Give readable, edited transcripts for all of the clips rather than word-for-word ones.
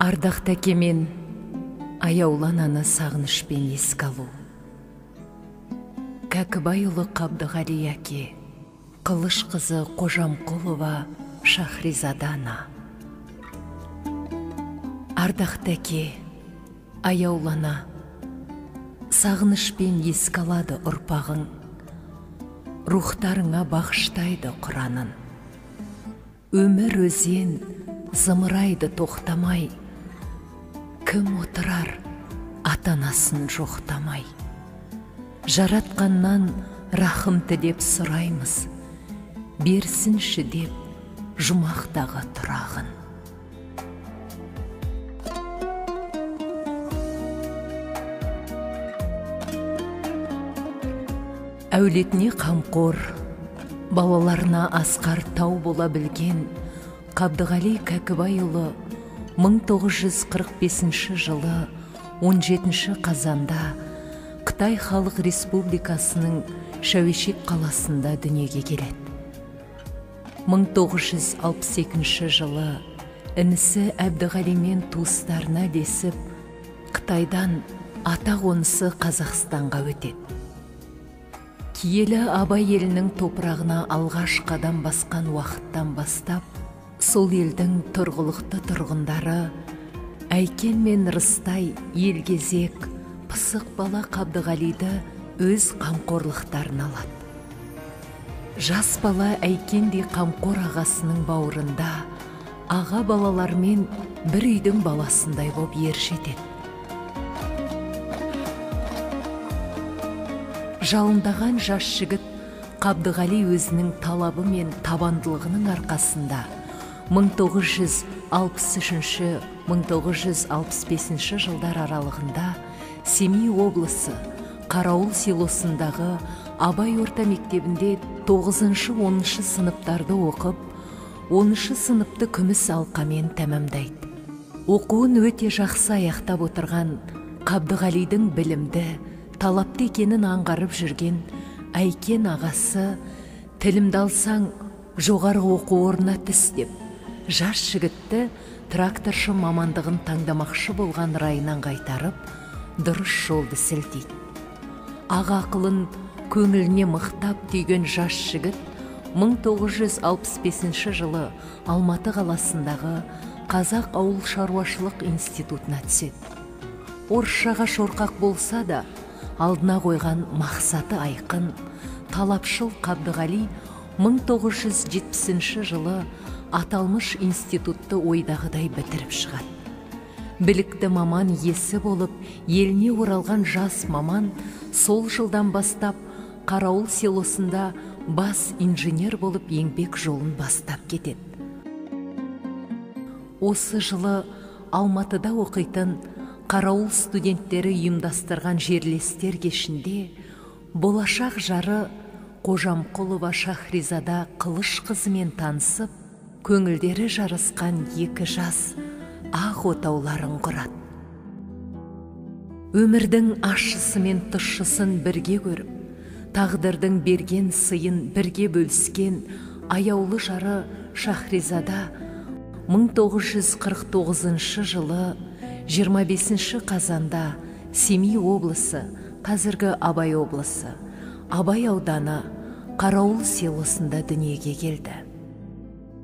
Ардақты әке мен аяулы ананы сағынышпен еске алу. Кәкібайұлы Қабдығали әке, Қылыш қызы Қожамқұлова Шахризада ана. Ардақты әке, аяулы ана, сағынышпен еске алады ұрпағың, рухтарыңа бағыштайды Құранын. Өмір өзен зымырайды тоқтамай, кім отырар ата-анасын жоқтамай. Жаратқаннан рахым тілеп сұраймыз, берсінші деп жұмақтағы тұрағын. Әулетіне қамқор, балаларына асқар тау бола білген Қабдығали Кәкібайұлы 1945 жылы 17 қазанда Қытай Халық Республикасының Шәуешек қаласында дүниеге келеді. 1962 жылы інісі Әбдіғалимен туыстарына ілесіп, Қытайдан ата қонысы Қазақстанға өтеді. Киелі Абай елінің топырағына алғаш қадам басқан уақыттан бастап, сол елдің тұрғылықты тұрғындары Әйкен мен Рыстай елгезек, пысық бала Қабдығалиді өз қамқорлықтарына алады. Жас бала Әйкендей қамқор ағасының бауырында аға балалармен бір үйдің баласындай боп ер жетеді. Жалындаған жас жігіт Қабдығали өзінің талабы мен табандылығының арқасында 1963-1965 жылдар аралығында Семей облысы Қарауыл селосындағы Абай орта мектебінде 9-10 сыныптарды оқып, 10 сыныпты күміс алқамен тәмамдайды. Оқуын өте жақсы аяқтап отырған Қабдығалидің білімді, талапты екенін аңғарып жүрген Әйкен ағасы «Тілімді алсаң, жоғарғы оқу орнына түс» деп, жас жігітті тракторшы мамандығын таңдамақшы болған райынан қайтарып, дұрыс жолды сілтейді. Аға ақылын көңіліне мықтап түйген жас жігіт 1965 жылы Алматы қаласындағы Қазақ ауыл шаруашылық институтына түседі. Орысшаға шорқақ болса да, алдына қойған мақсаты айқын, талапшыл Қабдығали 1970 жылы аталмыш институтты ойдағыдай бітіріп шығады. Білікті маман иесі болып, еліне оралған жас маман сол жылдан бастап Қарауыл селосында бас инженер болып еңбек жолын бастап кетеді. Осы жылы Алматыда оқитын Қарауыл студенттері ұйымдастырған жерлестер кешінде болашақ жары Қожамқұлова Шахризада Қылыш қызымен танысып, көңілдері жарасқан екі жас ақ отауларын құрады. Өмірдің ащысы мен тұщысын бірге көріп, тағдырдың берген сыйын бірге бөліскен аяулы жары Шахризада 1949 жылы 25 қазанда Семей облысы, қазіргі Абай облысы, Абай ауданы Қарауыл селосында дүниеге келді.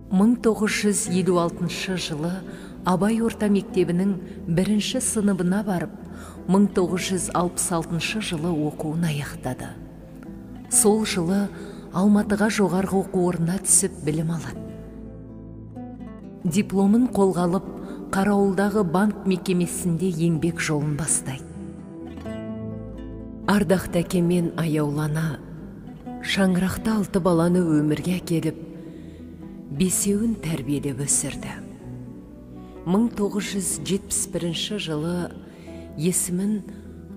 1956 жылы Абай орта мектебінің бірінші сыныбына барып, 1966 жылы оқуын аяқтады. Сол жылы Алматыға жоғарғы оқу орнына түсіп білім алады. Дипломын қолға алып, Қарауылдағы банк мекемесінде еңбек жолын бастайды. Ардақты әке мен аяулы ана шаңырақта 6 баланы өмірге әкеліп, 5-еуін тәрбиелеп өсірді. 1971 жылы есімін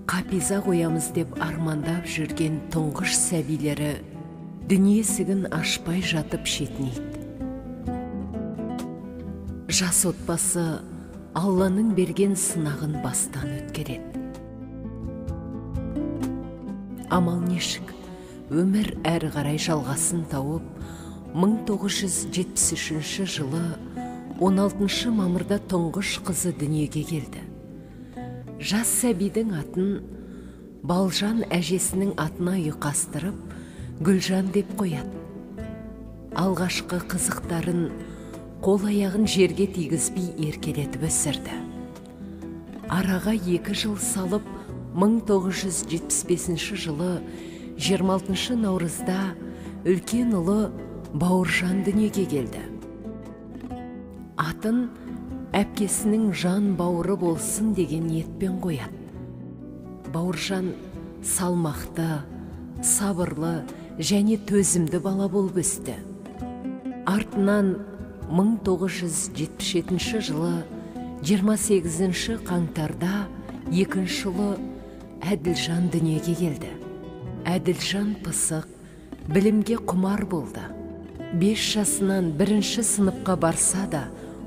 Қапиза қоямыз деп армандап жүрген тұңғыш сәбилері дүние есігін ашпай жатып шетінейді. Жас отбасы Алланың берген сынағын бастан өткереді. Амал нешік, өмір әрі қарай жалғасын тауып, 1973 жылы 16 мамырда тұңғыш қызы дүниеге келді. Жас сәбидің атын Балжан әжесінің атына ұйқастырып, Гүлжан деп қояды. Алғашқы қызықтарын қол аяғын жерге тигізбей еркелетіп өсірді. Араға 2 жыл салып, 1975 жылы 26 наурызда үлкен ұлы Бауыржан дүниеге келді. Атын әпкесінің жан бауыры болсын деген ниетпен қояды. Бауыржан салмақты, сабырлы және төзімді бала болып өсті. Артынан 1977 жылы 28 қаңтарда екінші ұлы Әділжан дүниеге келді. Әділжан пысық, білімге құмар болды. 5 жасынан бірінші сыныпқа барса да,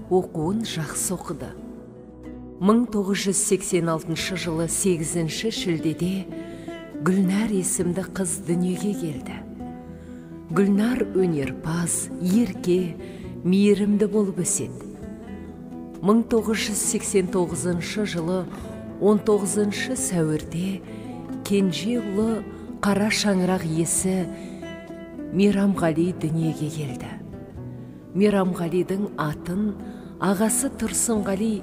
оқуын жақсы оқыды. 1986 жылы 8 шілдеде Гүлнар есімді қыз дүниеге келді. Гүлнар өнерпаз, ерке, мейірімді болып өседі. 1989 жылы 19 сәуірде кенже ұлы қара шаңырақ иесі Мейрамғали дүниеге келді. Мейрамғалидің атын ағасы Тұрсынғали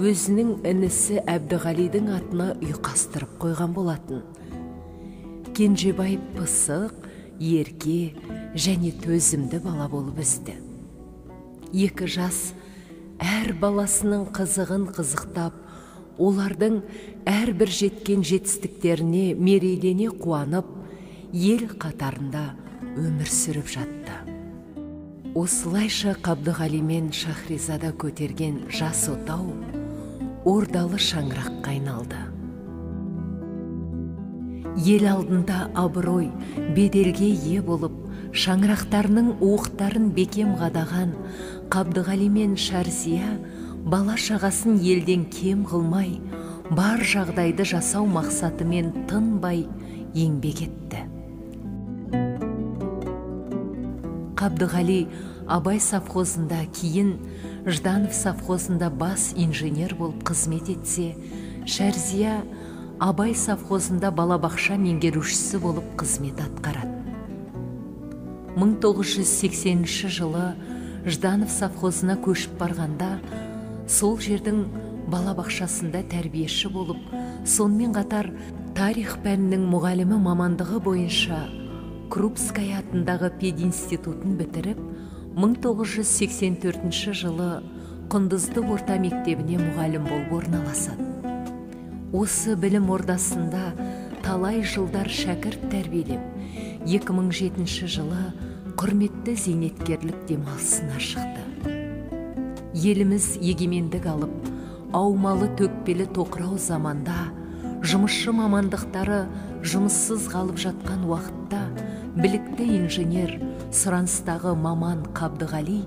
өзінің інісі Әбдіғалидің атына ұйқастырып қойған болатын. Кенжебай пысық, ерке және төзімді бала болып өсті. Екі жас әр баласының қызығын қызықтап, олардың әрбір жеткен жетістіктеріне мерейлене қуанып, ел қатарында өмір сүріп жатты. Осылайша Қабдығали мен Шахризада көтерген жас отау ордалы шаңыраққа айналды. Ел алдында абырой, беделге ие болып, шаңырақтарының уықтарын бекем қадаған Қабдығали мен Шәрзия бала шағасын елден кем қылмай, бар жағдайды жасау мақсатымен тынбай еңбек етті. Қабдығали Абай совхозында, кейін Жданов совхозында бас инженер болып қызмет етсе, Шәрзия Абай совхозында балабақша меңгерушісі болып қызмет атқарады. 1980 жылы Жданов совхозына көшіп барғанда, сол жердің балабақшасында тәрбиеші болып, сонымен қатар тарих пәнінің мұғалімі мамандығы бойынша Крупская атындағы пединститутын бітіріп, 1984 жылы Құндызды орта мектебіне мұғалім болып орналасады. Осы білім ордасында талай жылдар шәкірт тәрбиелеп, 2007 жылы құрметті зейнеткерлік демалысына шықты. Еліміз егемендік алып, аумалы төкпелі тоқырау заманда, жұмысшы мамандықтары жұмыссыз қалып жатқан уақытта білікті инженер, сұраныстағы маман Қабдығали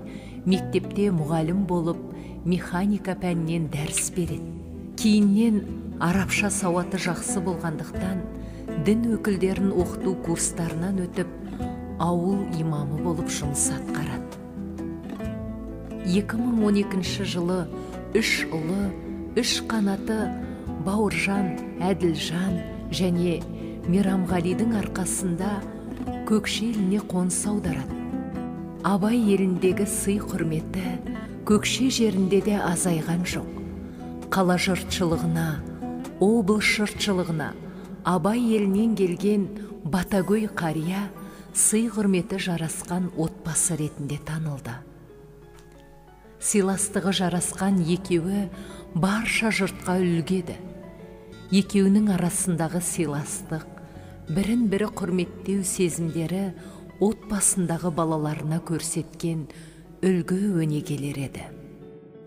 мектепте мұғалім болып, механика пәнінен дәріс береді. Кейіннен арабша сауаты жақсы болғандықтан, дін өкілдерін оқыту курстарынан өтіп, ауыл имамы болып жұмыс атқарады. 2012 жылы үш ұлы, үш қанаты Бауыржан, Әділжан және Мейрамғалидің арқасында Көкше еліне қоныс аударады. Абай еліндегі сый құрметі Көкше жерінде де азайған жоқ. Қала жұртшылығына, облыс жұртшылығына Абай елінен келген батагөй қария сый құрметі жарасқан отбасы ретінде танылды. Сыйластығы жарасқан екеуі барша жұртқа үлгі еді. Екеуінің арасындағы сыйластық, бірін-бірі құрметтеу сезімдері отбасындағы балаларына көрсеткен үлгі өнегелер еді.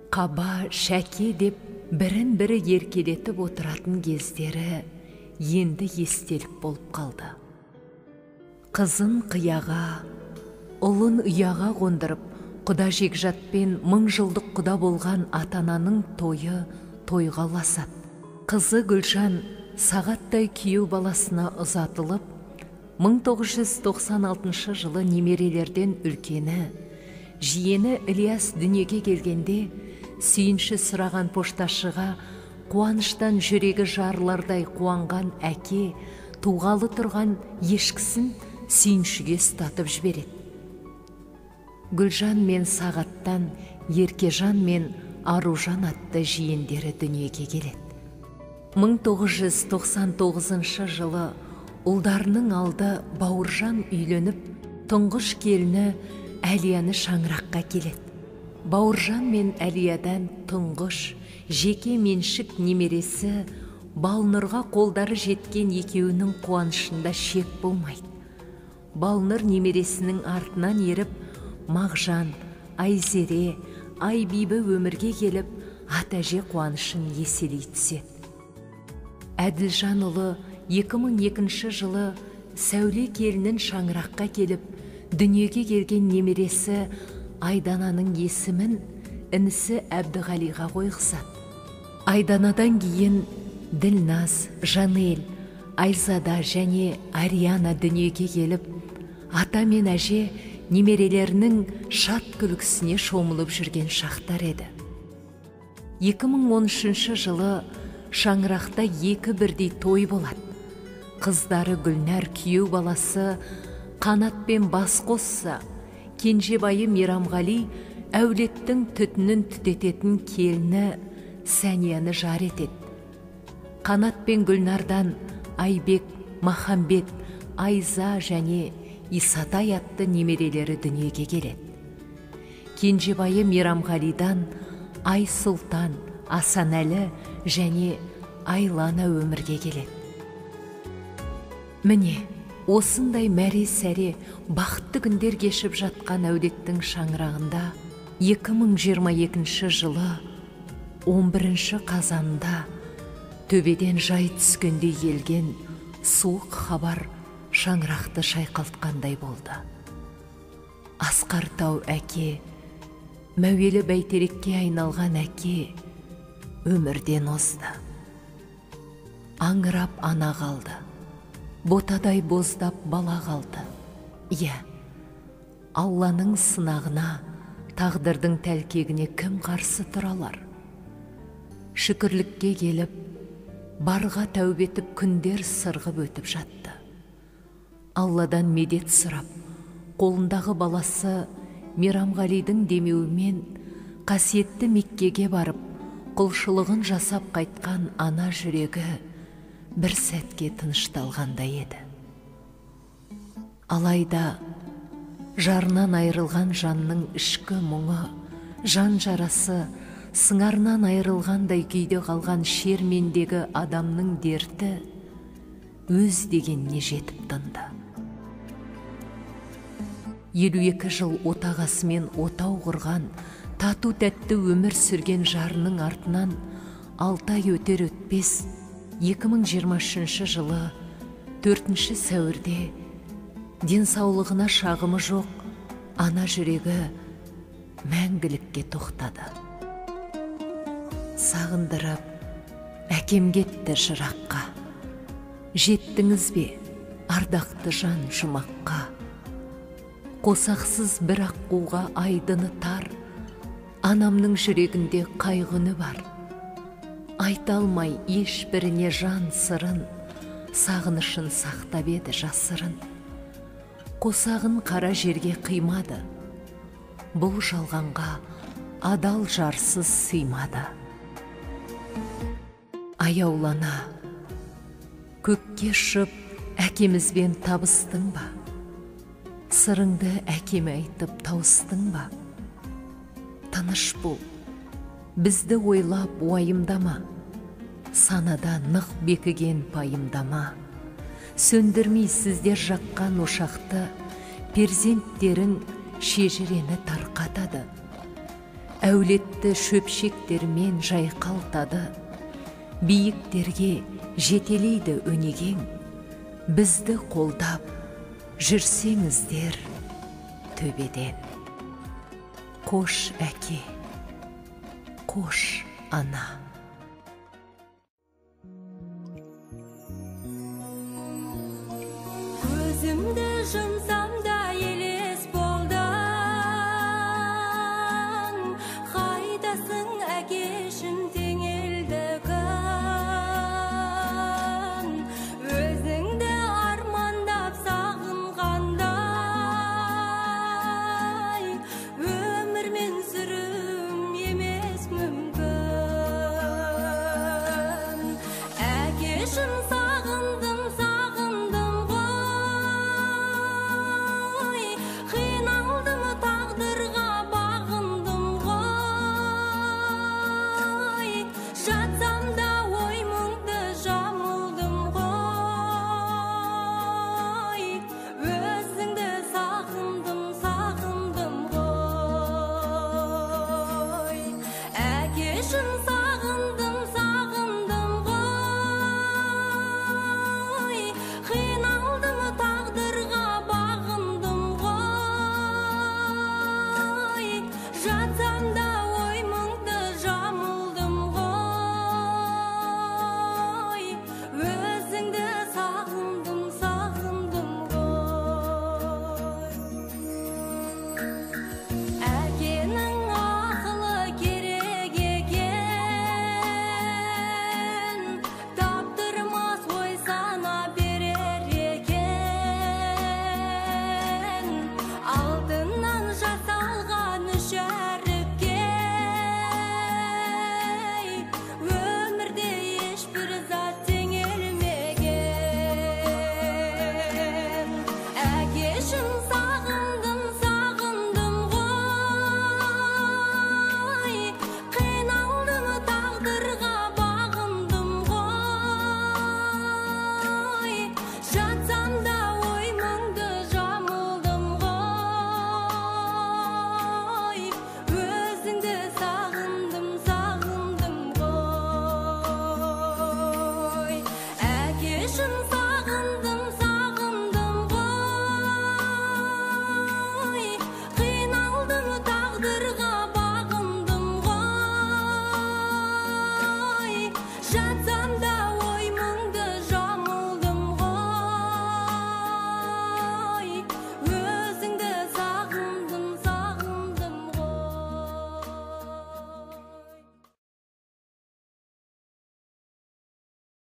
Қаба, Шәке деп бірін-бірі еркелетіп отыратын кездері енді естелік болып қалды. Қызын қияға, ұлын ұяға қондырып, құда жекжатпен мың жылдық құда болған ата-ананың тойы тойға ұласады. Қызы Гүлжан сағаттай күйеу баласына ұзатылып, 1996 жылы немерелерден үлкені Жиені Ілияс дүниеге келгенде сүйінші сұраған пошташыға қуаныштан жүрегі жарылардай қуанған әке туғалы тұрған ешкісін сүйіншіге ұстатып жібереді. Гүлжан мен Сағаттан Еркежан мен Аружан атты жиендері дүниеге келеді. 1999 жылы ұлдарының алды Бауыржан үйленіп, тұңғыш келіні Әлияны шаңыраққа келеді. Бауыржан мен Әлиядан тұңғыш, жеке меншік немересі Балнұрға қолдары жеткен екеуінің қуанышында шек болмайды. Балнұр немересінің артынан еріп, Мағжан, Айзере, Айбибі өмірге келіп, ата-әже қуанышын еселей түседі. Әділжан ұлы 2002 жылы Сәуле келінін шаңыраққа келіп, дүниеге келген немересі Айдананың есімін інісі Әбдіғалиға қойғызады. Айданадан кейін Ділназ, Жанель, Айзада және Ариана дүниеге келіп, ата мен әже немерелерінің шат күлкісіне шомылып жүрген шақтар еді. 2013 жылы шаңырақта екі бірдей той болады. Қыздары Гүлнәр күйеу баласы Қанатпен бас қосса, кенжебайы Мейрамғали әулеттің түтінін түтететін келіні Сәнияны жар етеді. Қанат пен Гүлнардан Айбек, Махамбет, Айза және Исатай атты немерелері дүниеге келеді. Кенжебайы Мейрамғалидан Айсұлтан, Асанәлі және Айлана өмірге келеді. Міне, осындай мәре-сәре бақытты күндер кешіп жатқан әулеттің шаңырағында 2022 жылы 11 қазанда төбеден жай түскендей келген суық хабар шаңырақты шайқалтқандай болды. Асқар тау әке, мәуелі бәйтерекке айналған әке өмірден озды. Аңырап ана қалды, ботадай боздап бала қалды. Иә, Алланың сынағына, тағдырдың тәлкегіне кім қарсы тұралар? Шүкірлікке келіп, барға тәубе етіп күндер сырғып өтіп жатты. Алладан медет сұрап, қолындағы баласы Мейрамғалидің демеуімен қасиетті Меккеге барып, құлшылығын жасап қайтқан ана жүрегі бір сәтке тынышталғандай еді. Алайда жарынан айырылған жанның ішкі мұңы, жан жарасы, сыңарынан айырылғандай күйде қалған шермендегі адамның дерті өз дегеніне жетіп тынды. 52 жыл отағасымен отау құрған, тату тәтті өмір сүрген жарының артынан 6 ай өтер өтпес 2023 жылы 4 сәуірде денсаулығына шағымы жоқ ана жүрегі мәңгілікке тоқтады. Сағындырып әкем кетті жыраққа, жеттіңіз бе ардақты жан жұмаққа? Қосақсыз бір аққуға айдыны тар, анамның жүрегінде қайғыны бар. Айта алмай ешбіріне жан сырын, сағынышын сақтап еді жасырын. Қосағын қара жерге қимады, бұл жалғанға адал жарсыз сыймады. Аяулана, көкке ұшып әкемізбен табыстың ба? Сырыңды әкеме айтып тауыстың ба? Тыныш бол, бізді ойлап уайымдама, санада нық бекіген пайымдама. Сөндірмей сіздер жаққан ошақты, перзенттерің шежірені тарқатады. Әулетті шөпшектермен жайқалтады, биіктерге жетелейді өнегең. Бізді қолдап жүрсеңіздер төбеден. Қош әке, қош ана. Көзімді жұмсам.